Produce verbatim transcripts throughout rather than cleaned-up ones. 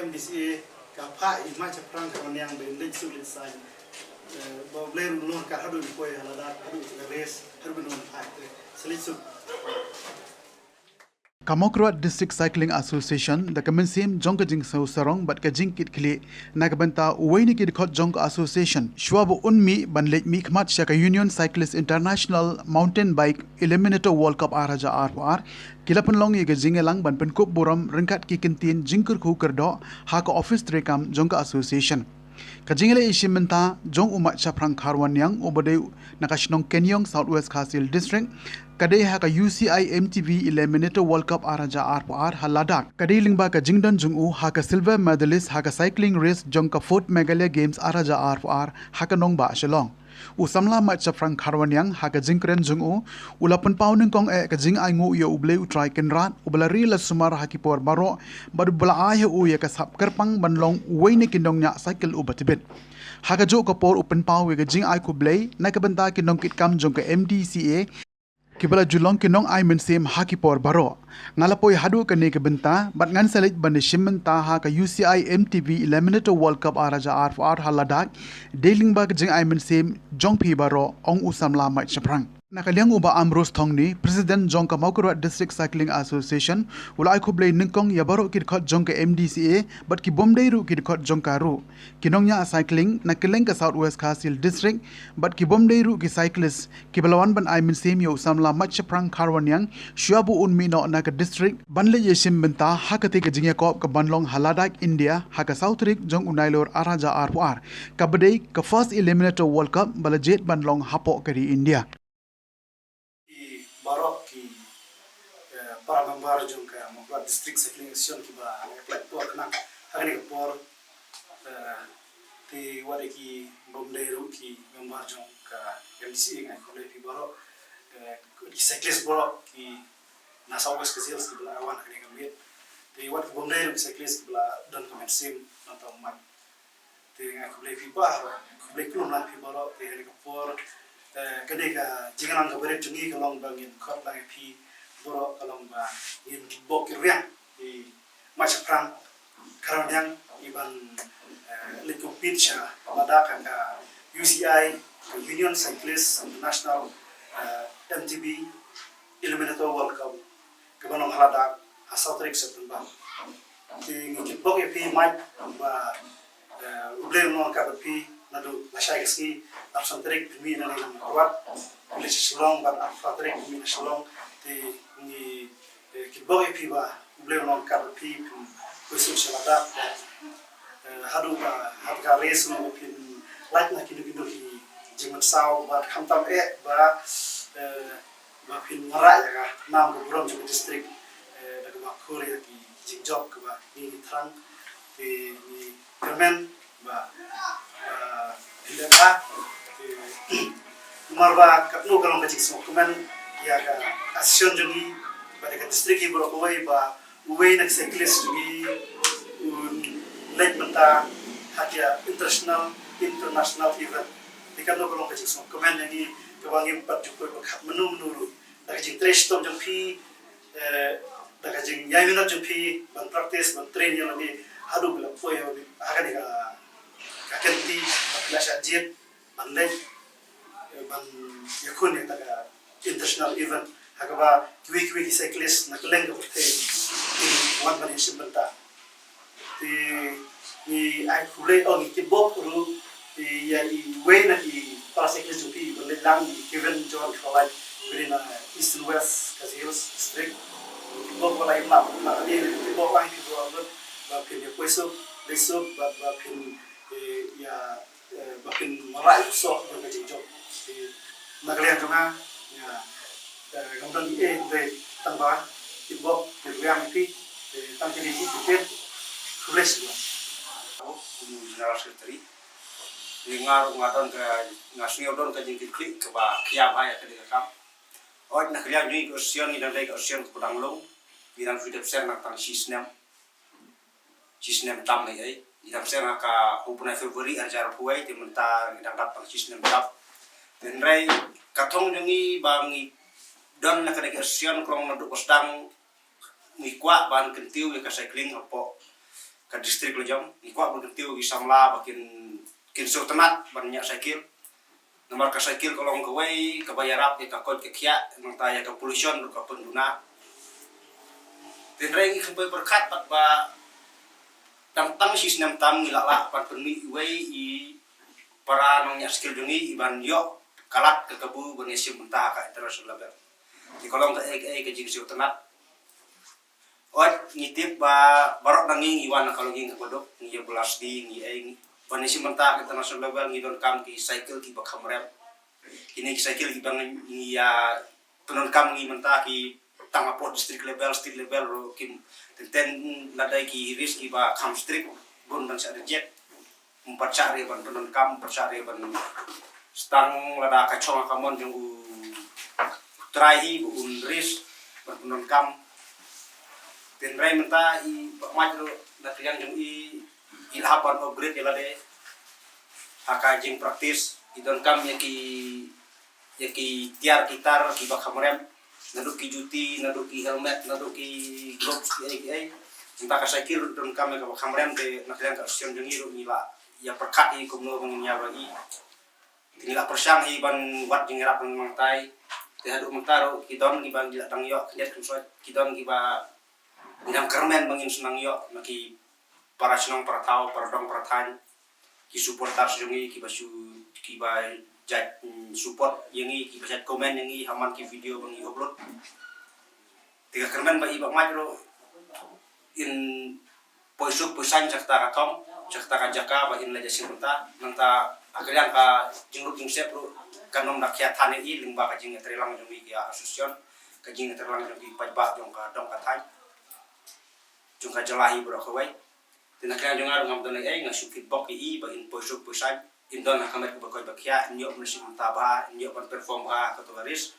M D C A ka phah ïa i Mike Shaphrang Kharwaniang ba in leit suk leit saiñ. Eh, ba U Blei ruh un long ka haduh ba poi ha Ladakh, haduh ka race, haduh ba un phah te. Sa leit suk. Ka Mawkyrwat District Cycling Association da ka mynsiem jong ka jingsngew sarong bad ka jingkitkhlieh na ka bynta uwei na ki dkhot jong ka association shuwa ba un mih ban leit mihkhmat sha ka Union Cyclist International Mountain Bike Eliminator World Cup ar hajar arphew ar, ki la pynlong ïa ka jingïalang ban pynkup burom ryngkat ki kyntien jingkyrkhu kyrdoh ha ka office treikam jong ka association. Ka jingïaleh ïashim bynta jong u Mike Shaphrang Kharwaniang uba dei na ka shnong Kenyong, South West Khasi Hills District, ka dei ha ka U C I M T B Eliminator World Cup ar hajar arphew ar ha Ladakh. Ka dei lyngba ka jingdon jong u ha ka silver medalist ha ka cycling race jong ka fourth Meghalaya Games ar hajar arphew ar ha ka nongbah Shillong. U samla Mike Shaphrang Kharwaniang ha ka jingkren jong u, u la pynpaw nyngkong eh ka jingainguh ïa U Blei U Trai Kynrad uba la ri la sumar ha ki por baroh bad uba la ai ha u ïa ka sap kyrpang ban long uwei na ki nongñiah cycle uba tbit. Ha kajuh ka por u pynpaw ïa ka jingai khublei na ka bynta ki nongkitkam jong ka M D C A kiba la ju long ki nongai mynsiem ha ki por baroh. Nga la poi haduh kane ka bynta bad ngan sa leit ban ïashim bynta ha ka U C I M T B Eliminator World Cup ar hajar arphew ar ha Ladakh, dei lyngba ka jingai mynsiem jong phi baroh, ong u samla Mike Shaphrang. Na ka liang u Bah Ambrose Thongni, President jong ka Mawkyrwat District Cycling Association, u la ai khublei nyngkong ïa baroh ki dkhot jong ka M D C A bad ki bym dei ruh ki dkhot jong ka ruh, ki nongñiah cycling na kylleng ka South West Khasi Hills District bad ki bym dei ruh ki cyclist kiba la wan ban ai mynsiem ïa u samla Mike Shaphrang Kharwaniang shuwa ba un mih noh na ka district ban leit ïashim bynta ha katei ka jingïakop kaban long ha Ladakh, India ha ka saw tarik jong u Nailur ar hajar arphew ar, kaba dei ka first Eliminator World Cup ba la jied ban long hapoh ka ri India. Ki baroh ki, eh, para member jong ka Mawkyrwat District Cycling Association kiba la pynlait por khnang ha kane ka por, eh, te wat ïa ki bym dei ruh ki member jong ka M D C A, nga ai khublei phi baroh, eh, ki cyclist baroh ki na South West Khasi Hills kiba la wan ha kane ka miet. Te wat ki bym dei ruh ki cyclist kiba la don ka mynsiem nangta u Mike. Te nga ai khublei phi baroh, khublei khlem lang phi baroh, te ha kane ka por, eh, kane ka jingïalang kaba rit jong ngi ka long ba ngin khot lang ïa phi baroh, ka long ba ngin kitbok kitrwiang ïa i Mike Shaphrang Kharwaniang, i ban, eh, leit compete sha Ladakh ha ka U C I, ka Union Cyclist International, eh, M T B Eliminator World Cup, kaban long ha Ladakh ha saw tarik September. Te ngi kitbok ïa phi Mike ba, eh, U Blei un long ryngkat bad phi naduh lashai ka sngi, arphew san tarik phin mih na Mawkyrwat, phin leit sha Shillong, bad arphew phra tarik phin mih na Shillong. Te ngi, eh, kitbok ïa phi ba U Blei un long ryngkat bad phi, phin poi suk sha Ladakh bad, eh, haduh ba ha ka race ruh phin lait na kino kino ki jingmynsaw bad khamtam eh ba, eh, ba phin wanrah ïa ka nam ka burom jong ka district, eh, da kaba khur ïa ki jingjop kiba ngi ngi thrang. Te ngi kyrmen ba, ba phin leh bha. Te namar ba katno ka long ka jingsngewkmen ïa ka association jong ngi bad ïa ka district hi baroh kawei ba uwei na ki cyclist jong ngi un leit mynta ha ki international, international event. Te katno ka long ka jingsngewkmen ïa ngi kaba ngim pat ju poi pyrkhat mynno mynno ruh. Da ka jingtrei shitom jong phi, eh, da ka jingïaminot jong phi ban practice, ban train ïa lade haduh ba la poi ha kane ka, ka kynti ba phi la shah jied ban leit, eh, ban ïakhun ïa kata ka international event ha kaba kiwei kiwei ki cyclist na kylleng ka pyrthei kin wan ban ïashim bynta. Te ngi ai khublei, oh, ngi kitbok ruh ïa iwei na ki para cyclist jong phi ba leit lang, i Kevin John Kharlait, ba dei na Eastern West Khasi Hills District. Ngi kitbok ba la ïa map, ba la ïa kitbok lang ïa phi baroh ba phin ïa poi suk, leit suk, ba, ba phin, eh, ïa eh, ba phin wanrah ïa u soh jong ka jingjop. Te na ka liang jong nga, nga, eh, ngam don ei ei hynrei tang ba kitbok kitrwiang ïa phi, eh, tang kine hi ki ktien. Khublei shibun. Kum General Secretary, nga ruh nga don ka, nga sngew don ka jingkitkhlieh kaba khia bha ïa kane ka kam. Hooid, na ka liang jong ngi ka association, ngi dang dei ka association kaba dang long, ngi dang shu dep seng nang tang shi snem. Shi snem tam ei ei. Ngi dang seng ha ka hynñiew bnai February arhajar arphew wei, te mynta ngi dang dap tang shi snem tam. Hynrei ka thong jong ngi ba ngi don na kane ka association ka long naduh ba sdang ngi kwah ban kyntiew ïa ka cycling hapoh ka district la jong. Ngi kwah ban kyntiew ki samla ba kin, kin sngewtynnat ban ñiah cycle. Namar ka cycle ka long kawei kaba ïarap ïa ka koit ka khiah, nangta ïa ka pollution ruh ka pynduna. Hynrei ngi khlem pyrkhat pat ba tang tang shi snem tam ngi lah lah ban pynmih iwei i para nongñiah cycle jong ngi i ban ïoh ka lad ka kabu ban ïashim bynta ha ka international level. Te ka long kaei kaei ka jingsngewtynnat. Ot, ngi tip ba baroh na ngi ngi wan na ka longïing kaba duk, ngi ïa blas di, ngi ei, ngi, ban ïashim bynta ka international level ngi donkam ki cycle kiba kham rem. Kine ki cycle kiba ngi ïa pyndonkam ngi mynta ki tang hapoh district level, state level ruh kim teng teng lada ki race kiba kham strict bun ban sa reject. Ym pat shah re ban pyndonkam, ym pat shah re ban stang lada ka shong ha ka mon jong u trai hi ba un race ban pyndonkam. Hynrei mynta i Bah Mike ruh na ka liang jong i, i la hap ban upgrade ïa lade ha ka jingpractice, i donkam ïa ki ïa ki tiar ki tar kiba kham rem, naduh ki juti, naduh ki helmet, naduh ki gloves, ki ei ki ei. Mynta ka cycle ruh donkam ïa kaba kham rem, te na ka liang ka association jong ngi ruh ngi la ïa pyrkhat ïa kumno ba ngin ïa ba i. Te ngi la pyrshang hi ban wad jingïarap nangtai. Te haduh mynta ruh ki don kiba ngi la dang ïoh khyndiat khynsoit, ki don kiba ngi dang kyrmen ba ngin sa nang ïoh na ki para shnong para thaw, para dong para thaiñ, ki supporters jong ngi kiba shu, kiba jait, mm, support ïa ngi, kiba jait comment ïa ngi ha man ki video ba ngi upload. Te ka kyrmen ba i Bah Mike ruh in poi suk poi saiñ sha kata ka thong, sha kata ka jaka ba in la ïashim bynta. Nangta ha ka liang ka jingrup jingsep ruh kan ym da khia than ïa i lyngba ka jingïatreilang jong ngi ki association, ka jingïatreilang jong ki paidbah jong ka dong ka thaiñ, jong ka jylla hi baroh kawei. Te na ka liang jong nga ruh ngam don ei ei, nga shu kitbok ïa i ba in poi suk poi saiñ, in don ha ka met kaba koit ba khiah, in ïoh ban shim bynta bha, in ïoh ban perform bha ha kato ka race.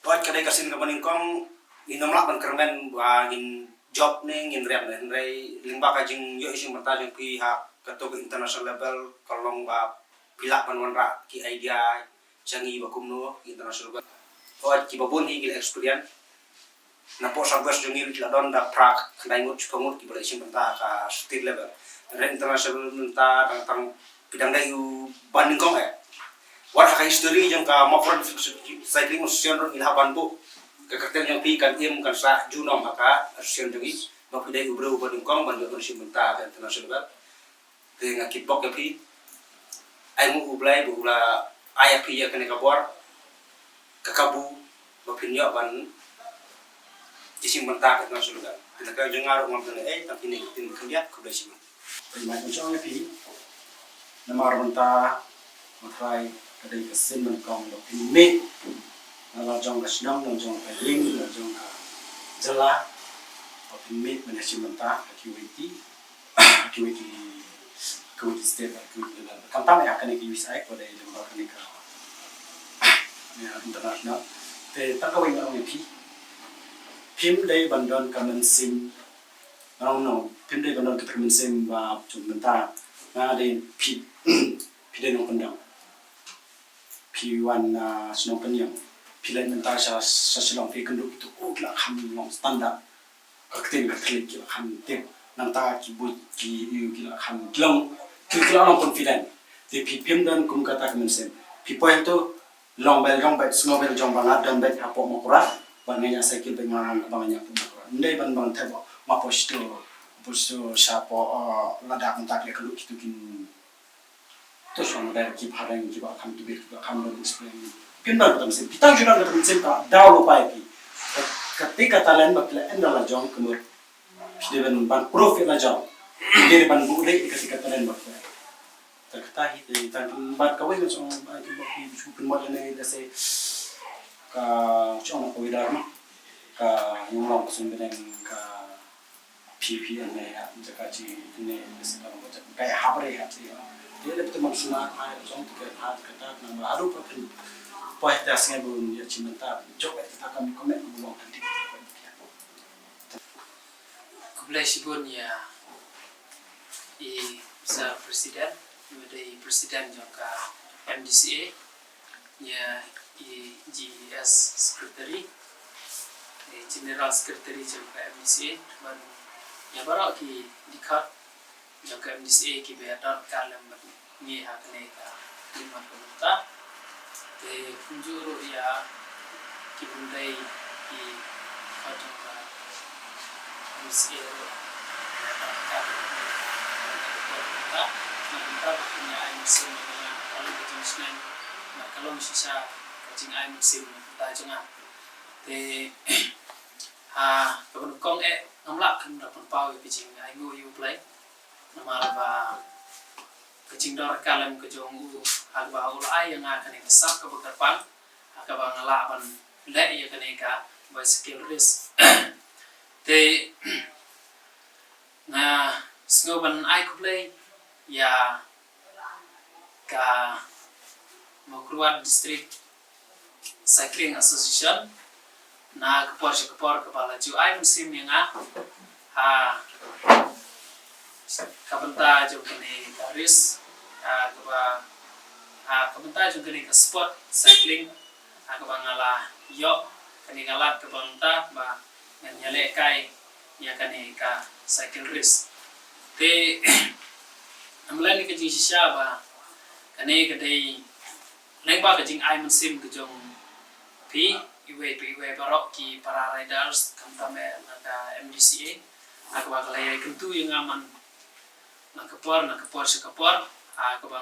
Wat ka dei ka sien kaba nyngkong, ngin ym lah ban kyrmen ba ngin jop ne ngin rem ne, hynrei lyngba ka jingïoh ïashim bynta jong phi ha kato ka international level ka long ba phi lah ban wanrah ki idea sha ngi ba kumno ki international level. Wat kiba bun hi ki la experience. Napoh South West jong ngi ruh ki la don da phra khyndai ngut shiphew ngut kiba la ïashim bynta ha ka state level. Hynrei international mynta dang tang phi dang dei u ba nyngkong eh. Wat ha ka history jong ka Mawkyrwat District Cycling Association ruh ngi la hap ban buh ka kyrteng jong phi kan im kan sah junom ha ka association jong ngi ba phi dei u briew ba nyngkong ban ïoh ban shim bynta ha ka international level. Te nga kitbok ïa phi. Ai nguh U Blei ba u la ai ïa phi ïa kane ka bor, ka kabu ba phin ïoh ban ïashim bynta ha ka international level. Te na ka jong nga ruh ngam don ei ei, tang kine ki ktien khyndiat, khublei shibun. Pynmih ïa phi. Namar mynta nga tharai ka dei ka sien nyngkong ba phin mih na la jong ka shnong, na la jong ka ïing, na la jong ka jylla, ba phin mih ban ïashim bynta ha kiwei ki, ha kiwei ki, kiwei ki state, ha kiwei ki level. Khamtam eh ha kane ka U S I ko dei lyngba kane ka, ïa, international. Te tang kawei nga ong ïa phi. Phim dei ban don ka mynsiem, nga ong no, phim dei ban don kata ka mynsiem ba jong mynta nga dei phi, phi dei nongpyndem. Phi wan na shnong Pynïeng, phi leit mynta sha, sha Shillong, phi kynduh kito, oh, ki la kham long standard. Ka ktien ka thylliej ki la kham tip. Nangta ki buit ki ïu ki la kham, ki long, ki, ki la long confident. Te phi phim don kum kata ka mynsiem. Phi poi hangto, long beit, long beit, sngew beit jong ba nga don beit hapoh Mawkyrwat, ba nga ñiah cycle beit, nga, ba nga ñiah hapoh Mawkyrwat. Ym dei ban, ban thep ba nga poi shito, poi shito shapoh, uh, Ladakh mynta ki la kynduh kito kin To shong da ki phareng kiba kham tbit kiba kham don experience. Phin don kata mynsiem, phi tang shu don kata mynsiem ka daw lypa ïa phi. Ka, kata ka talent ba phi la ai na la jong ka mut phi dei ban, ban proof ïa la jong. Phi dei ban buh leh ïa kata ka talent ba phi la ai. Ta kata hi te tang ban kawei nga shong ba ki ba phi shu pynmot ïa ne da se ka shong na kawei dar ma ka yung long ka sum bneng ka P P N ne ha jaka chi ne ne se ka ba jaka kai ha bare ha chi. Te le te man suna ai jong te ka ha ka ta na ba haru pa pin. Pa ta snge bun ya chi man ta jok ta ka mi ko me bun kan ti. Khublei shibun ïa i sa president, i president jong ka M D C A. Ïa i G S secretary, i general secretary jong ka M D C A, ban Ïa baroh ki dkhot jong ka M D C A kiba ïadon ka lem bad ngi ha kane ka khlieh mat ka mynta. Te kumjuh ruh ïa ki bym dei ki dkhot jong ka M D C A ruh ïadon ka lem bad ngi ha kane ka por mynta. Namar mynta ba kin ïa ai mynsiem ïa nga ka long ka jingsneng, namar ka long shisha ka jingai mynsiem na ka bynta jong nga. Te ha kaba nyngkong eh ngam lah kynmaw pynpaw ïa ka jingainguh ïa U Blei. Namar ba ka jingdon ka lem ka jong u ha kaba u la ai ïa nga kane ka sap kaba kyrpang ha kaba nga lah ban leh ïa kane ka bicycle race. Te nga sngew ban ai khublei ïa ka Mawkyrwat District Cycling Association na ka por sha ka por kaba la ju ai mynsiem ïa nga ha ka bynta jong kane ka race, ha kaba, ha ka bynta jong kane ka sport cycling, ha kaba nga la ïoh kane ka lad kaba mynta ba ngan ïalehkai ïa kane ka cycle race. Te namar lane ka jingshisha ba kane ka dei lyngba ka jingai mynsiem ka jong phi iwei pa iwei baroh ki para riders, khamtam eh na ka M D C A, ha kaba ka la ïai kyntu ïa nga man na ka por na ka por sha ka por, ha kaba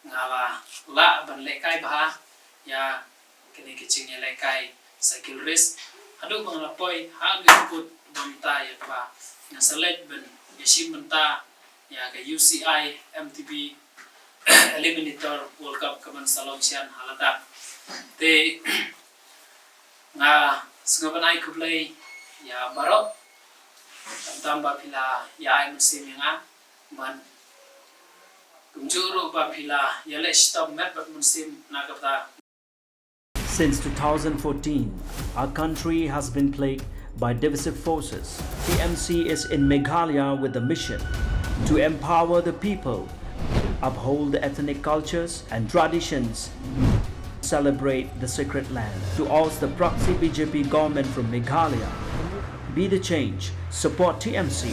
nga la lah ban lehkai bha ïa kane ka jingïalehkai cycle race. Haduh ba nga la poi ha kane ka kut ba mynta ïa kaba nga sa leit ban ïashim bynta ïa ka U C I M T B Eliminator World Cup kaban sa long shen ha Ladakh. Te nga sngew ban ai khublei ïa baroh, khamtam ba phi la ïa ai mynsiem ïa nga, bad kumjuh ruh ba phi la ïaleh shitom met bad mynsiem na ka bynta. Since two thousand fourteen, our country has been plagued by divisive forces. T M C is in Meghalaya with the mission to empower the people, uphold the ethnic cultures and traditions, celebrate the sacred land. To oust the proxy B J P government from Meghalaya, be the change, support T M C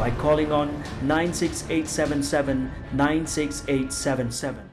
by calling on nine six eight seven seven nine six eight seven seven.